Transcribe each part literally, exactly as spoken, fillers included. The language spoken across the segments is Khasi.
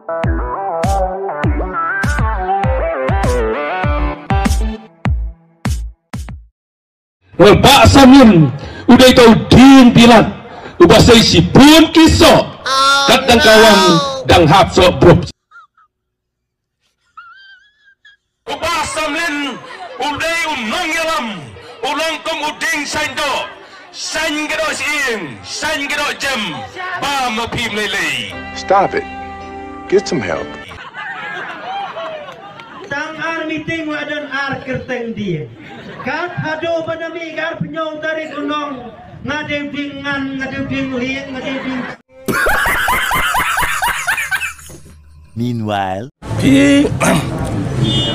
Ba Samlin u dei uta u dieng bilat uba sei shibun ki soh. Kat dang kawang dang hap soh brup. U Bah Samlin u dei u nongïalam, u long kum u dieng saiñ doh, saiñ ka doh shyieng, saiñ ka doh jem, ba ma phi mlei lei. Stop it. Get some help. Tang ar meeting la don ar kyrteng dieng. Kat haduh ba na mih ka arphew hynñiew tarik u nong, nga dei u dieng ngan, nga dei u dieng lieng, nga dei u dieng Meanwhile. Phi,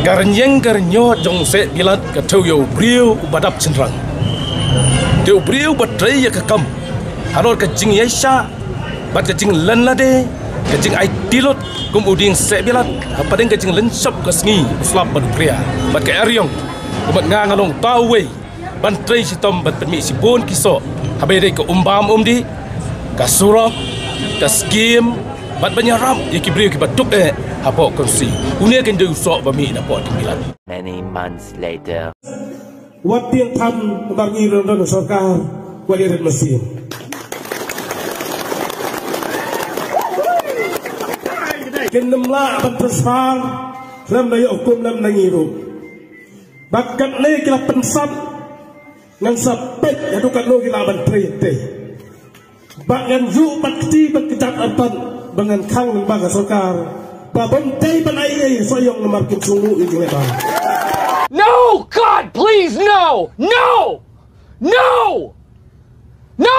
ka rynïeng ka rynñiot jong u Seh Bilat ka thew ïa u briew uba dap shynrang. Te u briew uba trei ïa ka kam halor ka jingïaishah bad ka jinglen lade, ka jingaiti lut kum u dieng Seh Bilat hapdeng ka jinglen shop ka sngi u slap bad u khria bad ka eriong. Kumta nga nga long uta uwei ban trei shitom ban pynmih shibun ki soh haba ïadei ka um bam um dih, ka surok, ka skim bad ban ïarap ïa ki briew kiba duk eh hapoh constituency. Une kan dei u soh ba mih napoh dieng Bilat. Many months later. Wat tieng tham namar ngi ruh don sorkar, wat ïa rit mynsiem. Kin nym lah ban transfer lem da ïoh hukum lem na ngi ruh. Ba katne ki la pynsat ngan sa peit haduh katno ki lah ban trei te. Ba ngan ïuh bat kti bat kjat artat ba ngan khang lyngba ka sorkar ba bym dei ban ai ei soh ïong namar kin sngewthuh ïa ki leh ba. No, God, please, no! No! No! No!